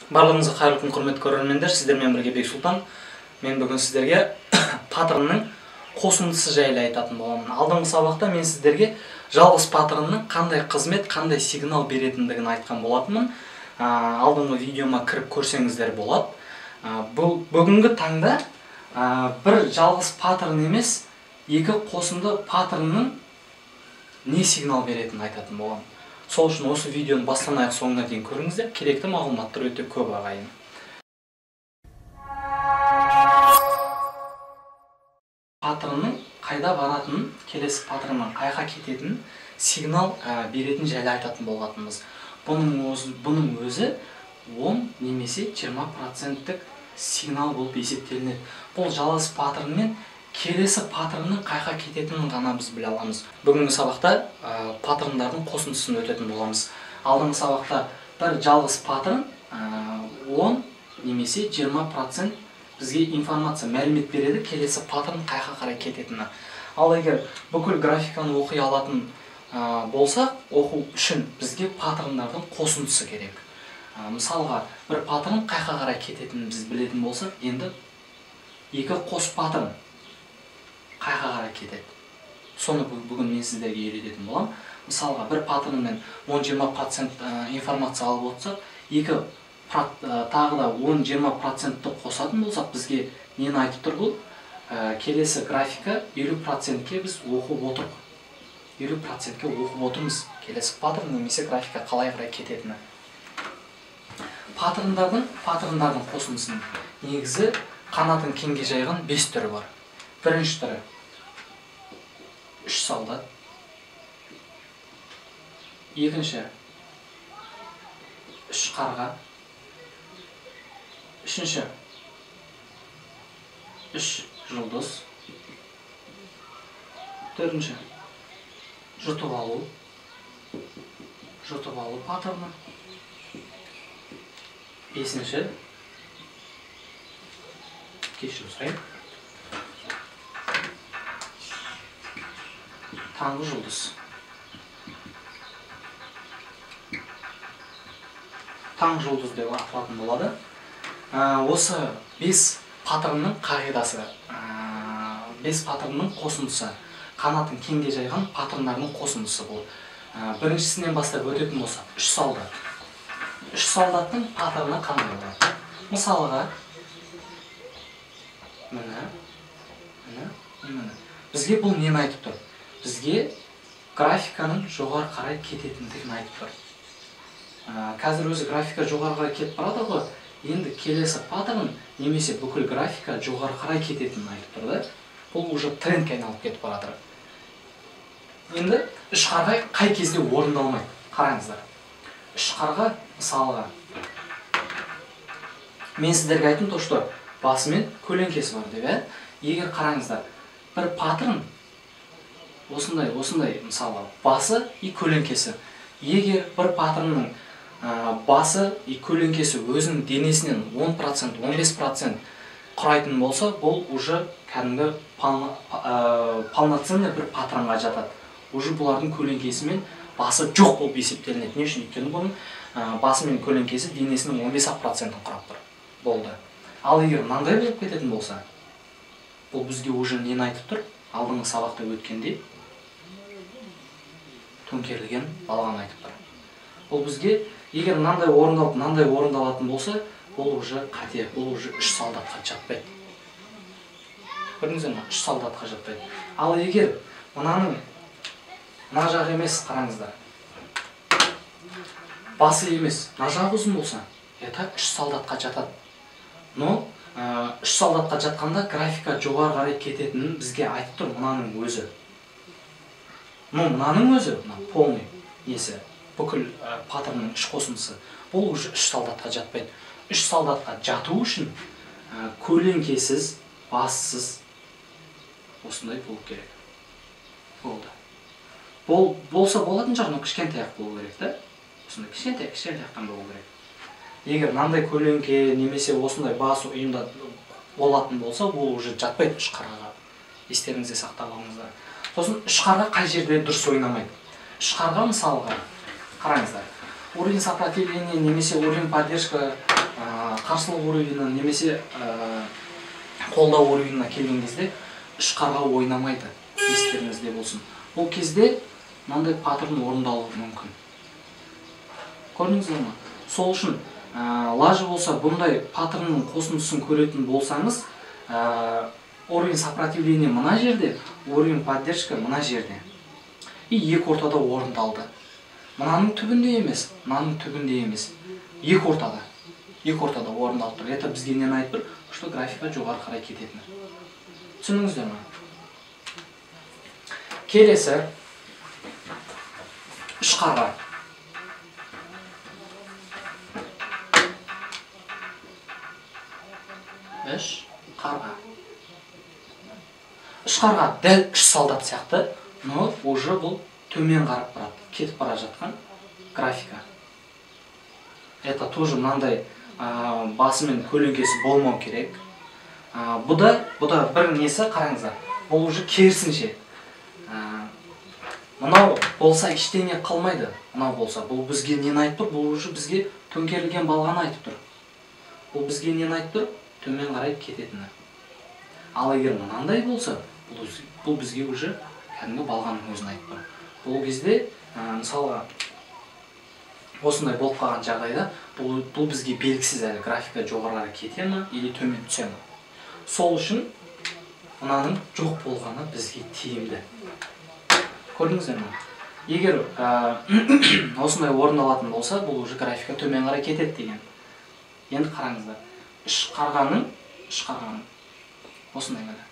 Барлығыңызға қайырлы күн, құрметті көрермендер. Сіздермен бірге Бексұлтан. Мен бүгін сіздерге паттернның қосындысы жайлы айтатын боламын. Алдыңғы сабақта мен сіздерге жалғыз паттернның қандай қызмет, қандай сигнал беретіндігін айтқан болатынмын. Алдыңғы видеома кіріп көрсеңіздер болады. Бұл бүгінгі таңда бір жалғыз паттерн емес, екі қосынды паттернның не сигнал беретінін айтатын боламын. Сол үшін осы видеоны бастан аяқ соңына дейін көріңіздер, керекті мағлұматтар өте көп ағайын. Паттернның қайда баратынын, келесі паттернның қайға кететінін сигнал беретін жайлы айтатын болатынбыз. Бұның өзі 10 немесе 20% сигнал болып есептелінеді. Бұл жалғыз паттернмен келесі паттернның қайға кететінін ғана біз біле аламыз. Бүгінгі сабақта паттерндардың қосындысын өтетін боламыз. Алдыңғы сабақта бір жалғыз паттерн 10 немесе 20% бізге информация, мәлімет береді, келесі паттерн қайға қарай кететіні. Ал егер бүкіл графиканы оқи алатын болсақ, оқу үшін бізге паттерндардың қосындысы керек. Мысалға, бір паттерн қайға қарай кететінін біз білетін болсақ, енді екі қос паттерн қайға қарай кетеді. Соны бүгін мен сіздерге үйрететін боламын. Мысалға, бір паттернмен 10-20% информация алып отырсақ, екі тағы да 10-20%-ті қосатын болсақ, бізге нені айтып тұр бұл? Келесі графика 50%-ке біз оқып отырмыз. 50%-ке оқып отырмыз. Келесі паттерн немесе графика қалай қарай кететіні. Паттерндардың қосындысының негізі қанатын кеңге жайған 5 түрі бар. Бірінші түрі 3 солдат. Екінші 3 қарға. Үшінші 3 жұлдыз. Төртінші жұтып алу. Жұтып алу паттерны. Бесінші, кешірім сұраймын, таңғы жұлдыз. Таң жұлдыз деп аталатын болады. Осы 5 паттернның қағидасы, 5 паттернның қосындысы, қанатын кеңге жайған паттерндардың қосындысы бұл. Біріншісінен бастап өтетін болсақ, 3 солдат. 3 солдаттың паттерны қандай болады? Мысалға, міне, міне, міне. Бізге бұл нені айтып тұр? Бізге графиканың жоғары қарай кететіндігін айтып тұр. Қазір өзі графика жоғары қарай кетіп барады ғой. Енді келесі паттерн немесе бүкіл графика жоғары қарай кететінін айтып тұр да. Бұл уже трендке айналып кетіп барады. Енді үш қарға қай кезде орындалмайды? Қараңыздар. Үш қарға, мысалға, мен сіздерге айттым то, что басы мен көлеңкесі бар деп, ә? Егер қараңыздар, бір паттерн осындай, осындай, мысалға, басы и көлеңкесі. Егер бір паттернның басы и көлеңкесі өзінің денесінен 10%, 15% құрайтын болса, бұл уже кәдімгі полноценный бір паттернға жатады. Уже бұлардың көлеңкесі мен басы жоқ болып есептелінеді. Не үшін? Өйткені бұның басы мен көлеңкесі денесінің 15% құрап тұр. Болды. Ал егер мынандай болып кететін болса, бұл бізге уже нені айтып тұр? Алдыңғы сабақта өткенде төңкерілген балғаны айтып тұр. Бұл бізге егер мынандай орындалып, мынандай орындалатын болса, бұл уже қате, бұл уже 3 солдатқа жатпайды. Көрдіңіздер ме? 3 солдатқа жатпайды. Ал егер мынаның мына жағы емес, қараңыздар, басы емес, мына жағы ұзын болса, это 3 солдатқа жатады. Но 3 солдатқа жатқанда графика жоғары қарай кететінін бізге айтып тұр мынаның өзі. Но мынаның өзі, мына полный несі, бүкіл паттернның үш қосындысы, бұл уже 3 солдатқа жатпайды. 3 солдатқа жату үшін көлеңкесіз, бассыз осындай болу керек. Болды. Бол, болса болатын шығар, но кішкентай ақ болу керек та. Осындай кішкентай, кішкентай ақтан болу керек. Егер мынандай көлеңке немесе осындай бас ұйымда болатын болса, ол уже жатпайды үш қарға. Естеріңізде сақтап алыңыздар. Сосын үш қарға қай жерде дұрыс ойнамайды? Үш қарға мысалға қараңыздар. Уровень сопротивления немесе уровень поддержка Қарсылық уровеніне немесе қолдау уровеніне келген кезде үш қарға ойнамайды, естеріңізде болсын. Бұл кезде мынандай паттерн орындалуы мүмкін. Көрдіңіздер ме? Сол үшін лажы болса бұндай паттернның қосындысын көретін болсаңыз, уровень сопротивления мына жерде, уровень поддержка мына жерде. И екі ортада орындалды. Мынаның түбінде емес, мынаның түбінде емес. Екі ортада. Екі ортада орындалып тұр. Это бізге нені айтып тұр? Что графика жоғары қарай кететіні. Түсіндіңіздер ме? Келесі үш қарға. Үш қарға. Үш қарға дәл үш солдат сияқты, но уже бұл төмен қарап барады, кетіп бара жатқан графика. Это тоже мынандай басы мен көлеңкесі болмау керек. Бұда бір несі қараңыздар. Бұл уже керісінше. Мынау болса ештеңе қылмайды. Мынау болса, бұл бізге нені айтып тұр? Бұл уже бізге төңкерілген балғаны айтып тұр. Бұл бізге нені айтып тұр? Төмен қарай кететіні. Ал егер мынандай болса, бұл бізге уже кәдімгі балғаның өзін айтып тұр. Бұл кезде, мысалға, осындай болып қалған жағдайда бұл бізге белгісіз әлі графика жоғары кете ме или төмен түсе ме. Сол үшін мынаның жоқ болғаны бізге тиімді. Көрдіңіздер ме? Егер осындай орын алатын болса, бұл уже графика төмен қарай кетеді деген. Енді қараңыздар. Үш қарғаның осындай міне.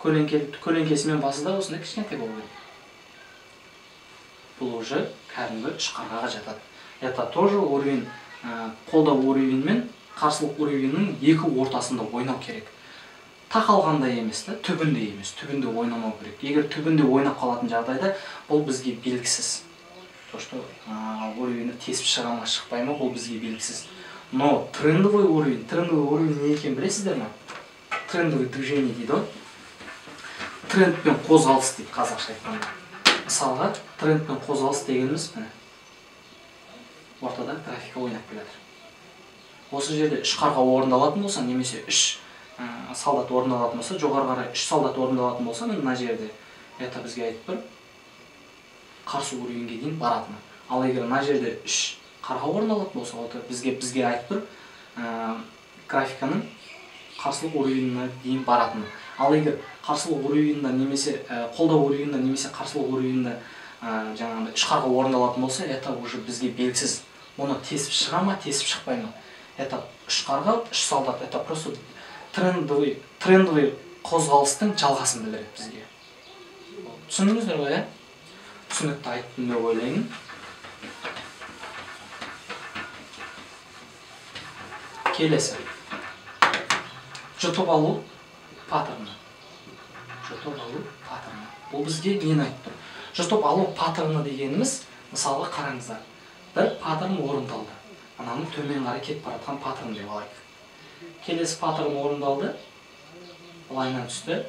Көлеңкесі мен басы да осындай кішкентай болу керек. Бұл уже кәдімгі үш қарғаға жатады. Это тоже уровень, қолдау уровень мен қарсылық уровенінің екі ортасында ойнау керек. Тақалғанда емес та, түбінде емес, түбінде ойнамау керек. Егер түбінде ойнап қалатын жағдайда, бұл бізге белгісіз. То, что уровенді тесіп шыға ма, шықпай ма, бұл бізге белгісіз. Но трендовый уровень не екенін білесіздер ме? Трендовый движение дейді ғой. Тренд пен қозғалыс дейді қазақша айтқанда. Мысалға, тренд пен қозғалыс дегеніміз міне. Ортада графика ойнап келе жатыр. Осы жерде үш қарға орындалатын болса, немесе үш солдат орындалатын болса, жоғары қарай үш солдат орындалатын болса, мына жерде это бізге айтып тұр, қарсы уровеньге дейін баратыны. Ал егер мына жерде үш қарға орындалатын болса, ол бізге айтып тұр, графиканың қарсылық уровеніне дейін баратыны. Ал егер қарсылық уровенінде немесе қолдау уровенінде немесе қарсылық уровенінде жаңағыдай үш қарға орындалатын болса, это уже бізге белгісіз. Оны тесіп шыға ма, тесіп шықпай ма? Это үш қарға, үш солдат, это просто трендовый қозғалыстың жалғасын білдіреді бізге. Түсіндіңіздер ғой, ә? Түсінікті айттым деп ойлаймын. Келесі. Жұтып алу паттерні. Жұтып алу паттерні. Бұл бізге нені айтып тұр? Жұтып алу паттерні дегеніміз, мысалға қараңыздар. Бір паттерн орындалды. Ананың төмен қарай кетіп бара жатқан паттерн деп алайық. Келесі паттерн орындалды. Былайынан түсті.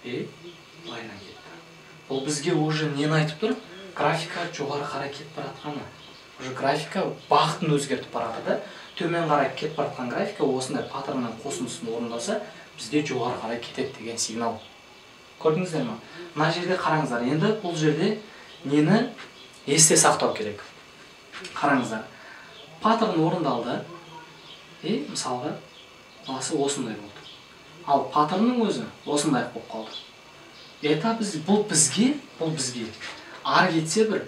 И былайынан кетті. Бұл бізге уже нені айтып тұр? Графика жоғары қарай кетіп бара жатқаны. Уже графика бағытын өзгертіп барады да. Төмен қарай кетіп бара жатқан графика осындай паттернның қосындысын орындаса, бізде жоғары қарай кетеді деген сигнал. Көрдіңіздер ме? Мына жерде қараңыздар. Енді бұл жерде нені есте сақтау керек? Қараңыздар. Паттерн орындалды. И мысалға басы осындай болды. Ал паттернның өзі осындай болып қалды. Это бұл бізге ары кетсе бір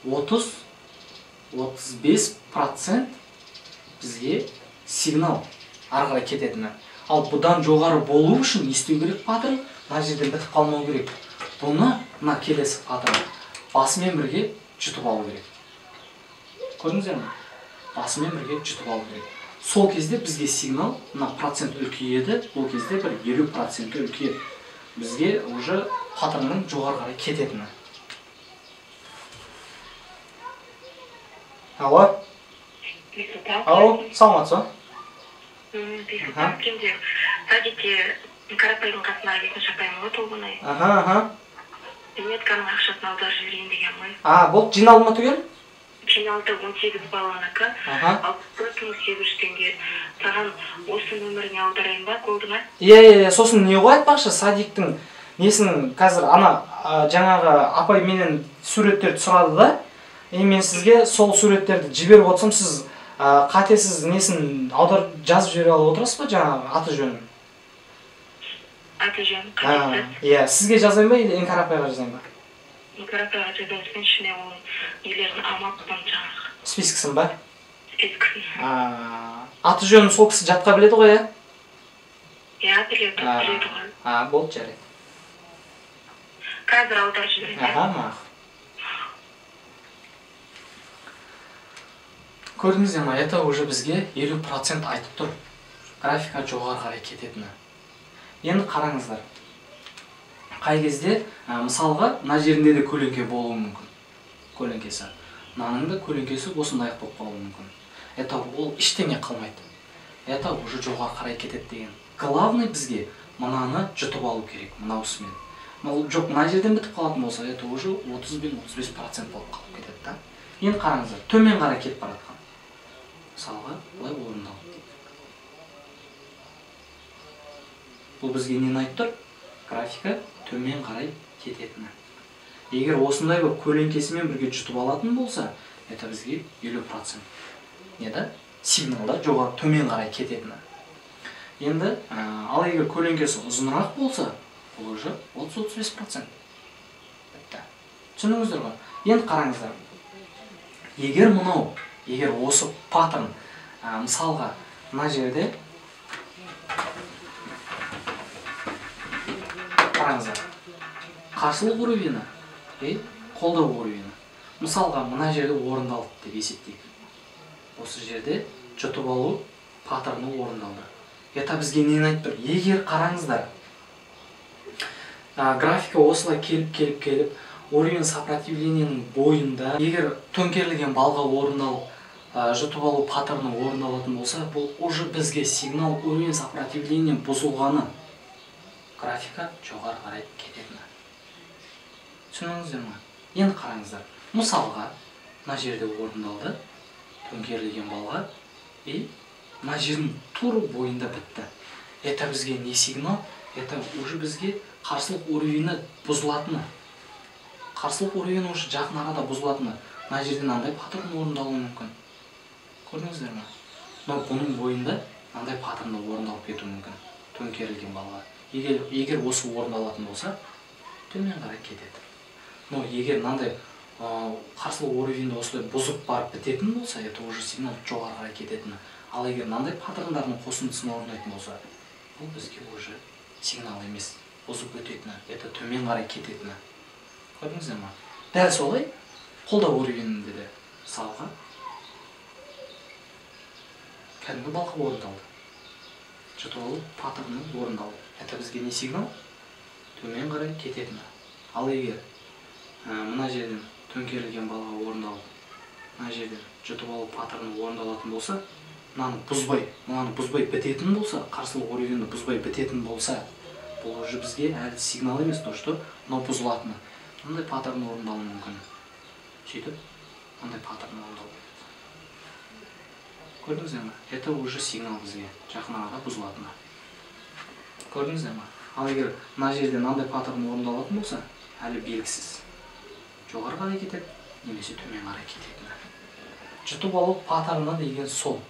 30-35% бізге сигнал ары қарай кететіні. Ал бұдан жоғары болу үшін не істеу керек паттерн? Мына жерден бітіп қалмау керек. Бұны мына келесі паттерн басымен бірге жұтып алу керек. Көрдіңіздер ме? Басымен бірге жұтып алу керек. Сол кезде бізге сигнал мына процент үлкейеді, бұл кезде бір 50% үлкейеді. Бізге уже паттернның жоғары қарай кететіні. Алло? Алло, саламатсыз ба? Бейсұлтан, кемде садикте Қарапайдың қасына екінші апайым ғой, Толғанай. Аха, аха. Зейнетканың ақшасын аударып жіберейін деген ғой. А, болды, жиналды ма түгел? Финалда 18 баланыкі, 64 800 теңге. Саған осы нөміріне аударайын ба, болды ма? Иә, иә, иә. Сосын не ғой, айтпақшы, садиктің несін қазір ана жаңағы апай менен суреттерді сұрады да, и мен сізге сол суреттерді жіберіп отырсам, сіз қатесіз несін аударып жазып жібере алып отырасыз ба, жаңағы аты жөнін? Аты жөнін қатесіз. Иә, сізге жазайын ба или Іңкәр апайға жазайын ба? Іңкәр апайға жаза берсеңші, мен оның нелерін алмаппын жаңағы. Спискісін ба? Спискісін. Аты жөнін сол кісі жатқа біледі ғой, иә? Иә, біледі, біледі ғой. А, болды, жарайды. Қазір аударып жіберемін. Аха, мақұл. Көрдіңіздер ма, это уже бізге 50% айтып тұр, графика жоғары қарай кететіні. Енді қараңыздар, қай кезде, мысалға, мына жерінде де көлеңке болуы мүмкін, көлеңкесі, мынаның да көлеңкесі осындай болып қалуы мүмкін. Это ол ештеңе қылмайды, это уже жоғары қарай кетеді деген. Главный бізге мынаны жұтып алу керек мынаусымен. Жоқ, мына жерден бітіп қалатын болса, это уже 30 бен 35% болып қалып кетеді да. Енді қараңыздар, төмен қарай кетіп бара жатқан, мысалға, былай орындалды дейді. Бұл бізге нені айтып тұр? Графика төмен қарай кететіні. Егер осындай болып көлеңкесімен бірге жұтып алатын болса, это бізге 50% не да, сигналда жоғары төмен қарай кететіні. Енді ал егер көлеңкесі ұзынырақ болса, бұл уже 30-35%. Бітті. Түсіндіңіздер ғой? Енді қараңыздар, егер мынау, егер осы паттерн, мысалға, мына жерде қараңыздар, қарсылық уровені и қолдау уровені, мысалға, мына жерде орындалды деп есептейік. Осы жерде жұтып алу паттерні орындалды. Это бізге нені айтып тұр? Егер қараңыздар, графика осылай келіп, келіп, келіп, уровень сопротивлениенің бойында егер төңкерілген балға орындалып, жұтып алу паттерні орындалатын болса, бұл уже бізге сигнал уровень сопротивления бұзылғаны, графика жоғары қарай кететіні. Түсіндіңіздер ма? Енді қараңыздар, мысалға, мына жерде орындалды төңкерілген балға и мына жердің тура бойында бітті. Это бізге не сигнал? Это уже бізге қарсылық уровені бұзылатыны. Қарсылық уровені уже жақын арада бұзылатыны. Мына жерде мынандай паттерн орындалуы мүмкін. Көрдіңіздер ме? Но бұның бойында мынандай паттерн орындалып кетуі мүмкін төңкерілген балға. Егер осы орындалатын болса, төмен қарай кетеді. Но егер мынандай қарсылық уровенді осылай бұзып барып бітетін болса, это уже сигнал жоғары қарай кететіні. Ал егер мынандай паттерндардың қосындысын орындайтын болса, бұл бізге уже сигнал емес, бұзып өтетіні, это төмен қарай кететіні. Көрдіңіздер ма? Дәл солай қолдау уровенінде де, мысалға, кәдімгі балқа орындалды, жұтып алу паттерні орындалды. Это бізге не сигнал? Төмен қарай кететіні. Ал егер мына жерден төңкерілген балға орындалып, мына жерден жұтып алу паттерні орындалатын болса, мынаны бұзбай бітетін болса, қарсылық уровенді бұзбай бітетін болса, бұл уже бізге әлі сигнал емес, то что мынау бұзылатыны. Мынандай паттерн орындалуы мүмкін. Сөйтіп мынандай паттерн орындалып кетеді. Көрдіңіздер ме? Это уже сигнал бізге жақын арада бұзылатыны. Көрдіңіздер ме? Ал егер мына жерде мынандай паттерн орындалатын болса, әлі белгісіз, жоғары қарай кетеді немесе төмен қарай кететіні. Жұтып алу паттерны деген сол.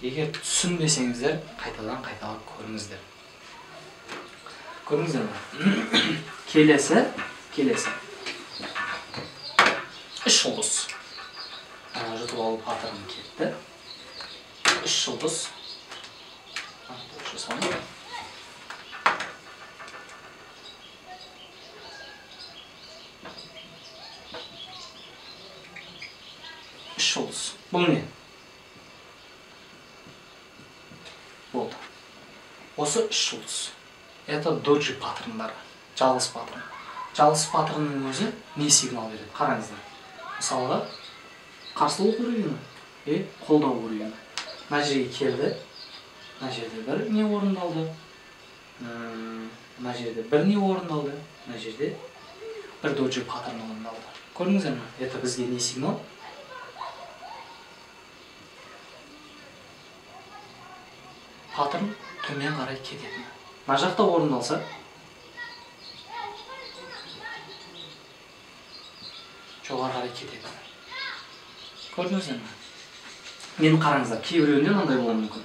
Егер түсінбесеңіздер, қайтадан қайталап көріңіздер. Көрдіңіздер ме? Келесі үш жұлдыз. Жұтып алу паттерны кетті, үш жұлдыз. Өшіре салайын. Үш жұлдыз бұл не болды? Осы үш жұлдыз — это доджи паттерндары, жалғыз паттерн. Жалғыз паттернның өзі не сигнал береді? Қараңыздар, мысалға, қарсылық уровені и қолдау уровені мына жерге келді. Мына жерде бір не орындалды, мына жерде бір не орындалды, мына жерде бір доджи паттерн орындалды. Көрдіңіздер ме? Это бізге не сигнал? Паттерн төмен қарай кететін. Мына жақта орындалса, жоғары қарай кетеді. Көрдіңіздер ме? Мен қараңыздар, кейбіреуінде мынандай болуы мүмкін.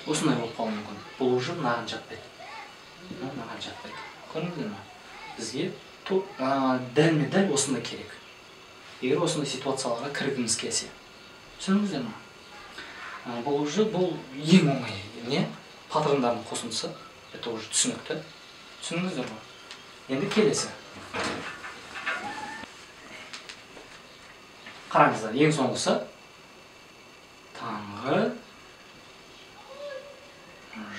Осындай болып қалуы мүмкін. Бұл уже мынаған жатпайды. Мынаған жатпайды. Көрдіңіздер ме? Бізге дәлме дәл осындай керек. Егер осындай ситуацияларға кіргіміз келсе. Түсіндіңіздер ме? Бұл уже бұл ең оңай не? Паттерндардың қосындысы. Это уже түсінікті. Түсіндіңіздер ме? Енді келесі. Қараңыздар, ең соңғысы таңғы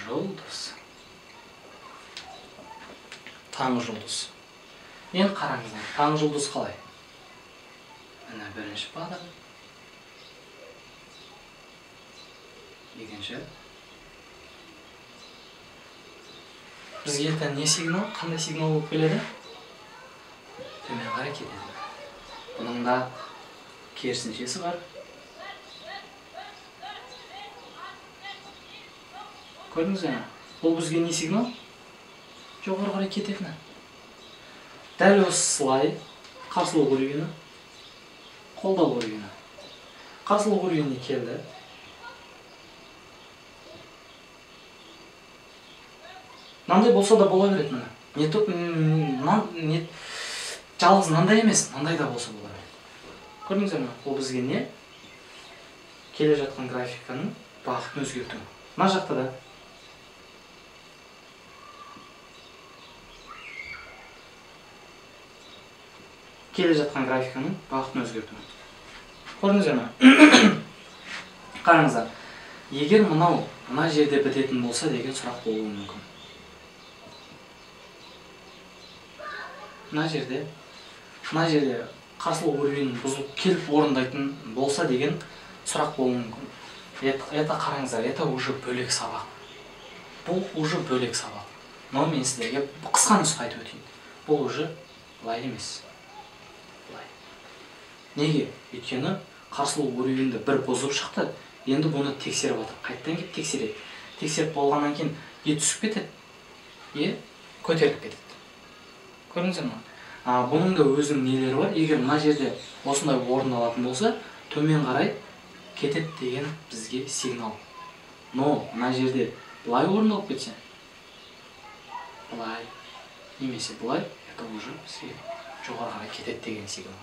жұлдыз. Таңғы жұлдыз. Енді қараңыздар, таңғы жұлдыз қалай? Міне бірінші паттерн. Екінші. Бізге это не сигнал? Қандай сигнал болып келеді? Төмен қарай кетеді. Бұның да керісіншесі бар. Көрдіңіздер ме? Бұл бізге не сигнал? Жоғары қарай кететіні. Дәл осылай қарсылық уровені, қолдау уровені. Қарсылық уровеніне келді. Мынандай болса да бола береді міне. Не то, не жалғыз мынандай емес, мынандай да болса бола береді. Көрдіңіздер ме? Бұл бізге не? Келе жатқан графиканың бағытын өзгерту. Мына жақта да келе жатқан графиканың бағытын өзгерту. Көрдіңіздер ме? Қараңыздар. Егер мынау мына жерде бітетін болса деген сұрақ болуы мүмкін. Мына жерде қарсылық уровенін бұзылып келіп орындайтын болса деген сұрақ болуы мүмкін. Это қараңыздар, это уже бөлек сабақ. Бұл уже бөлек сабақ. Но мен сіздерге қысқа нұсқа айтып өтейін. Бұл уже былай емес. Былай. Неге? Өйткені қарсылық уровенді бір бұзып шықты, енді бұны тексеріп жатыр. Қайтадан келіп тексереді. Тексеріп болғаннан кейін е түсіп кетеді, е көтеріліп кетеді. Көрдіңіздер ме? Бұның да өзінің нелері бар. Егер мына жерде осындай орын алатын болса, төмен қарай кетеді деген бізге сигнал. Но мына жерде былай орындалып кетсе, былай немесе былай, это уже бізге жоғары қарай кетеді деген сигнал.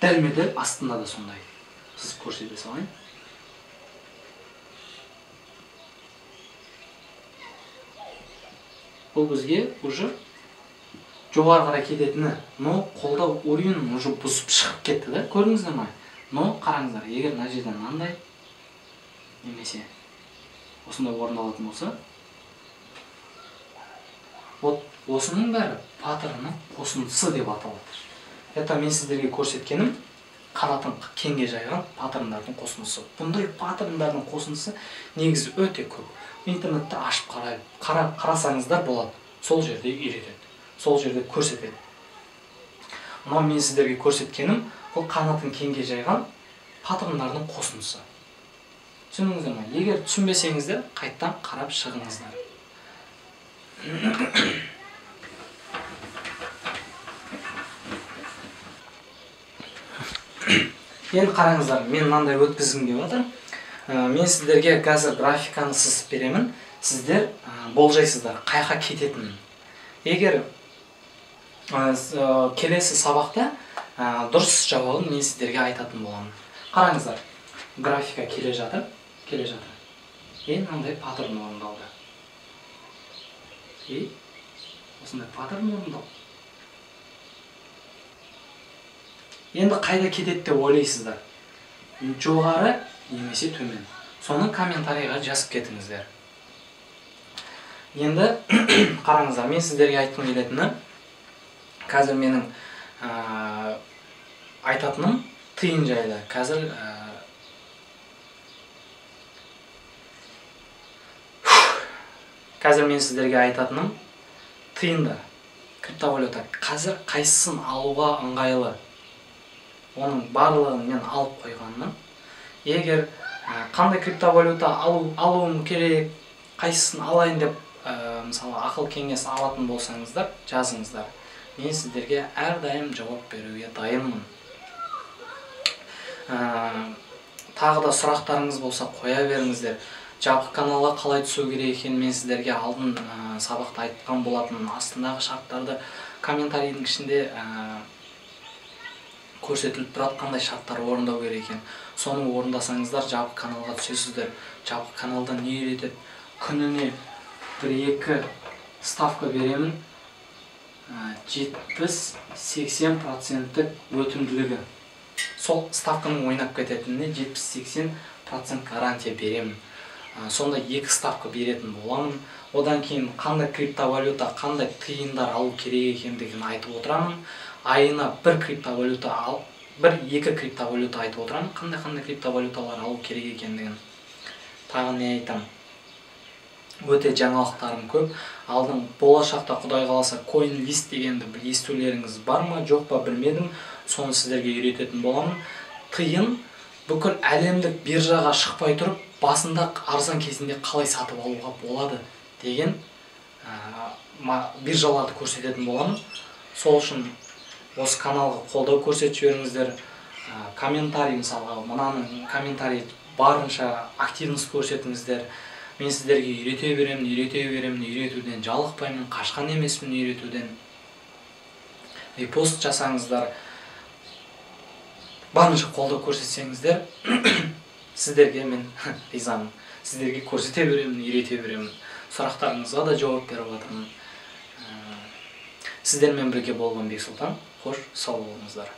Дәлме-дәл астында да сондай. Сіз көрсете салайын. Бұл бізге уже жоғары қарай кететіні, но қолдау уровенін уже бұзып шығып кетті да, көрдіңіздер ме? Но қараңыздар, егер мына жерден мынандай немесе осындай орындалатын болса, вот осының бәрі паттернның қосындысы деп аталады. Это мен сіздерге көрсеткенім қанатын кеңге жайған паттерндардың қосындысы. Бұндай паттерндардың қосындысы негізі өте көп. Интернетті ашып қарасаңыздар болады. Сол жерде үйретеді. Сол жерде көрсетеді. Мынау мен сіздерге көрсеткенім бұл қанатын кеңге жайған паттерндардың қосындысы. Түсіндіңіздер ме? Егер түсінбесеңіздер, қайтадан қарап шығыңыздар. Енді қараңыздар, мен мынандай өткізгім келіп жатыр. Мен сіздерге қазір графиканы сызып беремін. Сіздер болжайсыздар, қайға кететінін. Егер келесі сабақта дұрыс жауабын мен сіздерге айтатын боламын. Қараңыздар, графика келе жатыр, келе жатыр. Енді мынандай паттерн орындалды. И осындай паттерн орындалды. Енді қайда кетеді деп ойлайсыздар? Жоғары немесе төмен. Соны комментарийға жазып кетіңіздер. Енді қараңыздар, мен сіздерге айтқым келетіні, қазір менің айтатыным тиын жайлы. Қазір мен сіздерге айтатыным тиында, криптовалюта. Қазір қайсысын алуға ыңғайлы? Оның барлығын мен алып қойғанмын. Егер қандай криптовалюта алуым керек, қайсысын алайын деп, мысалы, ақыл кеңес алатын болсаңыздар, жазыңыздар. Мен сіздерге әрдайым жауап беруге дайынмын. Тағы да сұрақтарыңыз болса қоя беріңіздер. Жабық каналға қалай түсу керек екенін мен сіздерге алдын сабақта айтқан болатынмын. Астындағы шарттарды комментарийдің ішінде көрсетіліп тұрады, қандай шарттар орындау керек екен. Соны орындасаңыздар жабық каналға түсесіздер. Жабық каналда не үйретеді? Күніне 1-2 ставка беремін. 70-80% өтімділігі. Сол ставканың ойнап кететініне 70-80% гарантия беремін. Сонда 2 ставка беретін боламын. Одан кейін қандай криптовалюта, қандай тиындар алу керек екендігін айтып отырамын. Айына бір криптовалюта ал, 1-2 криптовалюта айтып отырамын, қандай-қандай криптовалюталар алу керек екендігін. Тағы не айтам? Өте жаңалықтарым көп. Алдын болашақта Құдай қаласа CoinList дегенді естулеріңіз бар ма, жоқ па білмедім. Соны сіздерге үйрететін боламын. Тиын бүкіл әлемдік биржаға шықпай тұрып, басында арзан кезінде қалай сатып алуға болады деген биржаларды көрсететін боламын. Сол үшін осы каналға қолдау көрсетіп жіберіңіздер. Комментарий, мысалға, мынаның комментарий барынша активность көрсетіңіздер. Мен сіздерге үйрете беремін, үйрете беремін, үйретуден жалықпаймын, қашқан емеспін үйретуден. Репост жасаңыздар, барынша қолдау көрсетсеңіздер, сіздерге мен ризамын. Сіздерге көрсете беремін, үйрете беремін. Сұрақтарыңызға да жауап беріп жатырмын. Сіздермен бірге болған Бексұлтан. Қош, сау болыңыздар.